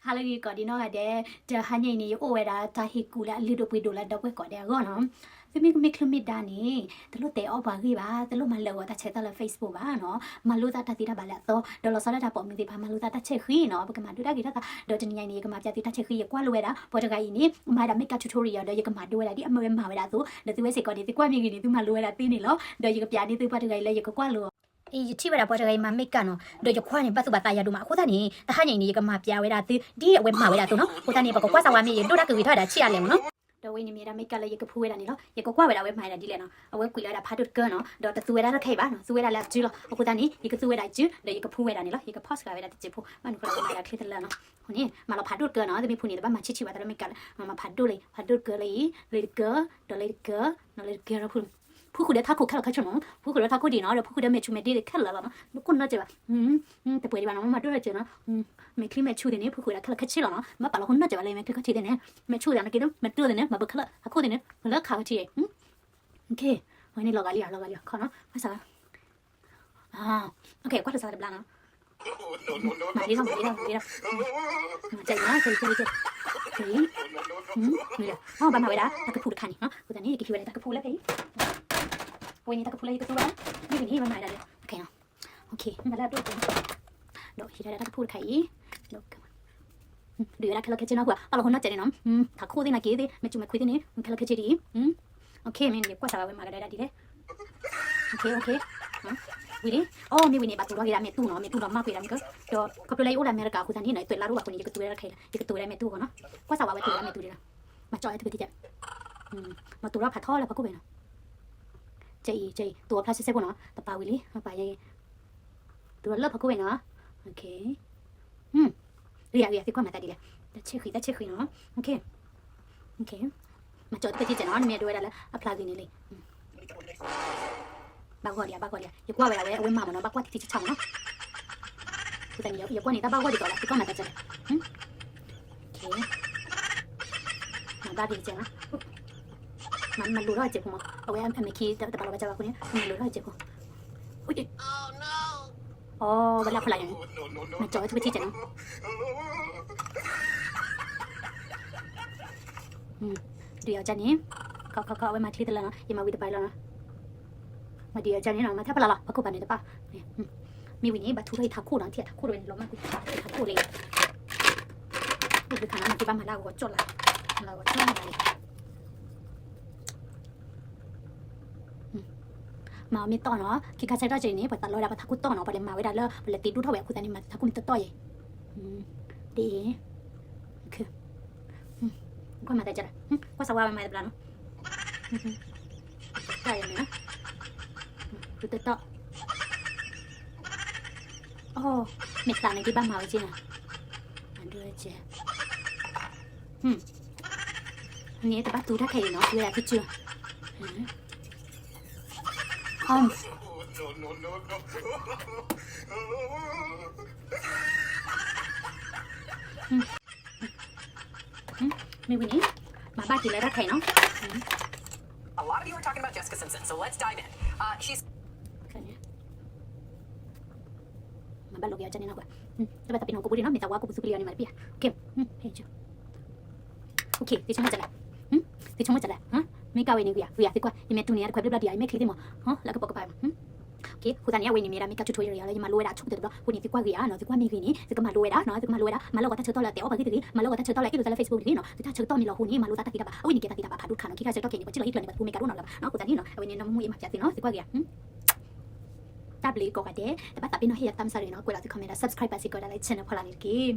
ဟါလၢဂ့ၤကိးဒံးနီၢ်ဂၤဒဲး, တဟါညါအံၤန့ၣ် ယအိၣ်ဝဲဒၣ်တၢ်ဟ့ၣ်ကူၣ်လၢအလုၢ်ဒိၣ်ပှ့ၤဒိၣ်လၢဒီပုၢ်ဝဲၢ်ကိးဂၤဒဲးအဂီၢ်နီၤ. သုမ့ၢ်ကမ့ၢ်ချုးမ့ၢ်ဒါန့ၣ် တလိၣ်တဲအီၣ်ပှၤဂ့ၢ်ဘၣ်, တလိၣ်မၤလၢာ်ဂီၤတၢ်ဆဲးသီလၢ Facebook ဘၣ်နီၤ. မၤလိသးတၢ်သ့တၢ်ဘၣ်လၢအသီ, ဒီးလီၤဆီဒၣ်တၢ်ပိာ်မုၣ်သ့ၣ်တဖၣ် မၤလိသးတၢ်ဆဲးဃံနီၤ, ပကမၤဒိတၢ်ဂ့ၤထီၣ်သး, ဒီးတနံၤညါအံၤန့ၣ် ယကမၤပျးသုတၢ်ဆဲးဃံ, ယကွၢ်လိဝဲဒၣ် ပှၤတဂၤအံၤန့ၣ် မၤဒၣ် makeup tutorial ဒီးယကမၤဒိဝဲဒၣ် ဒ်အမ့ၢ်ဝဲမၤဝဲဒၣ်အသိး, ဒီးသုဝဲစ့ၢ်ကီးန့ၣ် သုကွၢ်မ့ၢ်ဂ့ၤန့ၣ် သုမၤလိဝဲဒၣ်သ့န့ၣ်လီၤ. ဒီးယကပျးန့ၢ်သုပှၤတဂၤအံၤလၢယကကွၢ်လိ အံၤ ယထံၣ်ဝဲဒၣ်ပှၤတဂၤအံၤမၤ makeup နီၤ, ဒီးယကွၢ်န့ၣ် ဘၣ်သူၣ်ဘၣ်သးယၤဒိၣ်မး, အဃိသတးန့ၣ် တဟါညါအံၤန့ၣ် ယကမၤပျးဝဲဒၣ်သု ဒ်အဝဲမၤဝဲဒၣ်အသိးနီၤ. အဃိသတးန့ၣ် ပကကွၢ်စၢ်ဝါမ့ၢ်ယဒိၣ်တၢ်ကဂ့ၤထီၣ်ဝဲဒၣ်ဆံးအါလဲၣ်မးနီၤ. ဒီးဝဲန့ၣ်မ့ၢ်ဝဲဒၣ် makeup လၢယကဖှူဝဲဒၣ်န့ၣ်လီၤ. ယကကွၢ်ဝဲဒၣ်အဝဲမၤဝဲဒၣ်ဒ်လဲၣ်နီၤ. အဝဲကွံာ်လီၤဝဲဒၣ်ဖးဒိၣ်တကၢနီၤ, ဒီးတသူဝဲဒၣ်တၢ်ခဲအံၤဘၣ်နီၤ, သူဝဲဒၣ်လၢအစုလီၤ. အဃိသတးန့ၣ် ယကသူဝဲဒၣ်အစု ဒီးယကဖှူဝဲဒၣ်န့ၣ်လီၤ. ယက pause ဃာ်ဝဲဒၣ်တစဲးဖိ, ဘၣ်မနုၤဃိလၢမၤဒၣ်ချ့သလၢနီၤ. အဃိန့ၣ် မၤလီၤဖးဒိၣ်တကၢနီၤ, သုမ့ၢ်ဖှူန့ၣ် တဘၣ်မၤဆံးဆံးဘၣ် တၢ်လၢ makeup လၢ မၤဖးဒိၣ်လၢ ဖးဒိၣ်တကၢလၢအံၤ လၢတကၢ, ဒီးလၢတကၢ, ဒီးလၢတကၢဒီးဖှူ ဖှူဃုာ်ဒီးထးခိၣ်ခဲလၢာ်ခဲဆ့မး, ဖှူဃုာ်ဒီးထးခိၣ်ဒံးနီၤ, ဒီးဖှူဃုာ်ဒီးမဲာ်ဆူၣ်မဲာ်ဒ့ခဲလၢာ်လီၤမး, နခိၣ်နၢစၢၤဘၣ်, တပှဲၤဒံးဘၣ်နီၤ, မၤဒိၣ်ထီၣ်စၢၤနီၤ, မဲာ်ချံမဲာ်ဆူၣ်သ့ၣ်န့ၣ် ဖှူဃုာ်ဒီးခဲလၢာ်ခဲဆ့လီၤနီၤ, မ့ၢ်ပာ်လီၤခိၣ်နၢစၢၤဘၣ်လၢမဲာ်ချံခဲဆ့သ့ၣ်န့ၣ်, မဲာ်ဆူၣ်သ့ၣ်န့ၣ် က့ၤဒိၣ် မဲာ်တၢ်သ့ၣ်န့ၣ် မၤဘၢခဲလၢာ် အခိၣ်သ့ၣ်န့ၣ် လၢခးဝဲထံ, အဝဲန့ၣ်လီၤဂာ်လံ လီၤဂာ်လံ ခီနီၤ, ဘၣ်ဆၣ် ကွၢ်လိာ်သးတဘျီနီၤ, မၤဒ်ထီၣ် မၤဒ်ထီၣ် မၤဒ်ထီၣ်, ကဲအံၤနီၤ, ကဲအံၤ ကဲအံၤ, ကဲအံၤ, အီ ဘၣ်မၤဝဲဒၣ် တၢ်ကဖူးတခါန့ၣ်နီၤ, အဃိသတးန့ၣ် ယကဟံးဝဲဒၣ်တၢ်ကဖူးလၢဖဲအံၤ, အဝဲန့ၣ်တၢ်ကဖူးလၢယကသူဝဲဒၣ်, မ့ၢ်ဝံၤန့ၣ် ဘၣ်မၤဝဲဒၣ်လၢ အခဲအံၤနီၤ, မ့ၢ်လၢအဒိၣ်ကဲ, ဒီးဟံးဝဲဒၣ်တၢ်ကဖူးတခါအံၤ, ဒီး ဒုးဝဲဒၣ်ခဲလၢာ်ခဲဆ့နီၤ, ပာ်လီၤခိၣ်နၢစၢၤန့ၣ်နီၤ, ထးခိၣ်သ့ၣ်နာ်က့သ့ၣ် မဲာ်ဆူၣ်မဲာ်ခွံသ့ၣ်န့ၣ် ခဲလၢာ်ခဲဆ့ဒ်အံၤ, မ့ၢ်ယကွၢ်စၢ်ဝဲမၤကဒီးဒၣ်ဒ်လဲၣ်, ဝံၤလံ, အီ မ့ၢ်ဝံၤန့ၣ် ဘၣ်သူၣ်ထီၣ်က့ၤဒၣ်မဲာ်တူၢ်နီၤ, မဲာ်တူၢ်ဒီးမၤကွံာ်ဒၣ်မ့ၢ်က, ဒီးခီဖျိလၢယအိၣ်လၢအမဲရကၤအဃိသတးန့ၣ်နီၤ, ယသွဲးလါတအိၣ်ဘၣ်အဃိန့ၣ် ယကသူဝဲဒၣ်ခဲအံၤလီၤ, ယကသူဝဲဒၣ်မဲာ်တူၢ်အဂီၢ်နီၤ, ကွၢ်စၢ်ဝဲအဝဲသူဝဲဒၣ်မဲာ်တူၢ်ဒ်လဲၣ်, မၤကၠီဝဲတဘ့ၣ်တကဲး, မၤသူၣ်ထီၣ်ဖးထီလၢဖးခိၣ်ဝဲနီၤ, ကဲအံၤ ကဲအံၤ သူဝဲဖျါဆဲဆဲဖိနီၤ, တပာ်ဝံၤလံ, ပာ်ယဲအံၤ သူဝဲလၢဖးခိၣ်ဝဲနီၤ, ဂ့ၤဂ့ၤ သုကွၢ်မၤသးဒ်လဲၣ်, တၢ်ဆဲးဃံ တၢ်ဆဲးဃံနီၤ, မၤကၠီတဘ့ၣ်တကဲးနီၤ, နမ့ၢ်ဒိဝဲဒၣ်လၢအဖျါဂ့ၤန့ၣ်လံ, ဘၣ်ဂီၢ်ဒံး ဘၣ်ဂီၢ်ဒံး, ယကွၢ်ဝဲဒၣ်ဝဲအဝဲမၤမးနီၤ, ဘၣ်ကွၢ်ထံထံဆးဆးမးနီၤ, အဃိသတးန့ၣ် ယကွၢ်န့ၣ် တၢ်ဘၣ်ဂီၢ်ဒံးကီးလီၤ, သုကွၢ်မၤသးဒ်လဲၣ်, မၤဘၣ်ဒံးတကဲးနီၤ, မၤလိၤထီၣ်အစဲးဖိမး, အဝဲအမဲာ်ခံတပာ်လီၤဘၣ်စၢ်ဘၣ်အဃိန့ၣ် မၤလိၤထီၣ်အစဲးဖိ, အီ ဝဲလၢဖျါယၤန့ၣ်, မၤကၠီဝဲတဘ့ၣ်တကဲးနီၤ, ဒုးယၤကၢ်န့ၣ်, ခီခီခီ အဝဲမၤချ့တလၢနီၤ, ယမၤဝံၤတပာ်လီၤနီၤ, မၤဒုးယၤကၢ်န့ၣ်နီၤ, မၤထဲဖျါလီၤ ပခိၣ်ပာ်န့ၣ်တပာ်, မ့ၢ်ဝံၤန့ၣ် ဘၣ်ထူထီၣ်အံၤထးခိၣ်နီၤ, ထံၣ်အထးခိၣ်တဝဲန့ၣ် လီၤမၢ်ကွံာ်ထးခိၣ်လံ, အိၣ်ဘှံးခါနီၤ နက့ဘၣ်မၤလၢအဂီၤကၠီၣ်လၢ, မၤလၢအဂီၤကၠီၣ်လၢလံ မၤအီၤမ့ၢ်တီၢ်နီၤ, ခံခါဆၢကတီၢ်ကဲန့ၣ် ပှၤသးလီဝဲဒၣ်ပှၤထးခိၣ်တီၢ်နီၤ, ပှၤလဲၤမၤဝဲဒၣ်လၢ ပှၤလဲၤတ့ဒိၣ်ထီၣ်ဝဲအဃိသတးန့ၣ် မၤထးခိၣ်မ့ၢ်တီၢ်တီၢ်ယဲၢ်, ဒ်အံၤ, ကွၢ်မၤသးကၢ်, ကွၢ်စၢ်ဝါဝဲမၤတဘျီနီၤ, တၢ်ယဲၢ်န့ၣ်, တီၢ်တီၢ်, အီ မ့ၢ်သးန့ၣ်က့ဘၣ်မၤဝဲက့နီၤ, အဒိကဲ န့ၣ်တဘၣ်သူတၢ်ခဲအံၤနီၤ, သူဝဲဒၣ်သ့ၣ်စု, မ့ၢ်ဝံၤန့ၣ်, မၤဘၣ်က့ၤလၢတၢ်ခဲအံၤနီၤ, A lot of you are talking about Jessica Simpson, so let's dive in. Uh, she's မၤဘၣ်လိာ်က့ၤအီၤကန့ၣ်နီၤကွၢ်, တဘၣ်သးပ့ၤနီၣ်ကိးဘိဒံးနီၤ, မ့ၢ်သးဝါကိးပသူကလံၤအီၤန့ၣ်မးတပျၢ်, သ့ဆိကမိၣ်စၢ်လဲၣ်, သ့ဆိကမိၣ်စၢ်လဲၣ်, မ့ၢ်ကဝဲန့ၣ်ဂ့ၤဧါ, ဂ့ၤဧါ, သ့ကွၢ်, ယမ့ၢ်တူၢ်န့ၣ် တခွဲးဘျီဘျီဒံးဧါ, ယမ့ၢ်ချံသ့ၣ်မး, လၢကပိာ်ကပၤမး, အဃိသတးန့ၣ် အဝဲန့ၣ်မ့ၢ်ဒၣ် makeup tutorial လၢယမၤလိဝဲဒၣ်ဆိကတၢၢ်တဘျီ, အဃိန့ၣ် သ့ကွၢ်ဂ့ၤဧါနီၤ, သ့ကွၢ်မ့ၢ်ဂ့ၤန့ၣ် သ့ကမၤလိဝဲဒၣ်နီၤ, သ့ကမၤလိဝဲဒၣ်, မၤလၢဂီၤတၢ်ဆၢကတီၢ်လၢတဲအီၣ်ပှၤဂ့ၢ်တဂ့ၤ, မၤလၢဂီၤတၢ်ဆၢကတီၢ်လၢအဲၣ်လိာ်သးလၢ Facebook တဂ့ၤနီၤ, သုတၢ်ဆၢကတီၢ်မ့ၢ်လီၤအဃိန့ၣ် မၤလိသးတၢ်သ့တၢ်ဘၣ်, အဝဲန့ၣ်ကဲတၢ်သ့တၢ်ဘၣ်ဖးဒိၣ်တခါနီၤ, ခံခါဆၢကတီၢ်ခဲအံၤန့ၣ် ပှၤစံၣ်လီၤဟံၣ်ကျၢၢ်န့ၣ် ပှၤတဖိမ့ၢ်ကဒိၣ်နီၤလၢၤဘၣ်နီၤ, အဃိသတးန့ၣ်နီၤ အဝဲန့ၣ်နီၢ်မူအံၤမၤပျးသ့နီၤ, သ့ကွၢ်ဂ့ၤဧါ တၢ်ဘျုးကိးဂၤဒဲး, တဘၣ်သးပ့ၤနီၣ်ဟ့ၣ်ယၤသးမုၢ်ဆါတဂ့ၤနီၤ, ကွဲးလီၤသု comment ဒီး subscribe ဘၣ်စ့ၢ်ကီးဒၣ်လၢ channel ဖီလာ်န့ၣ်တက့ၢ်.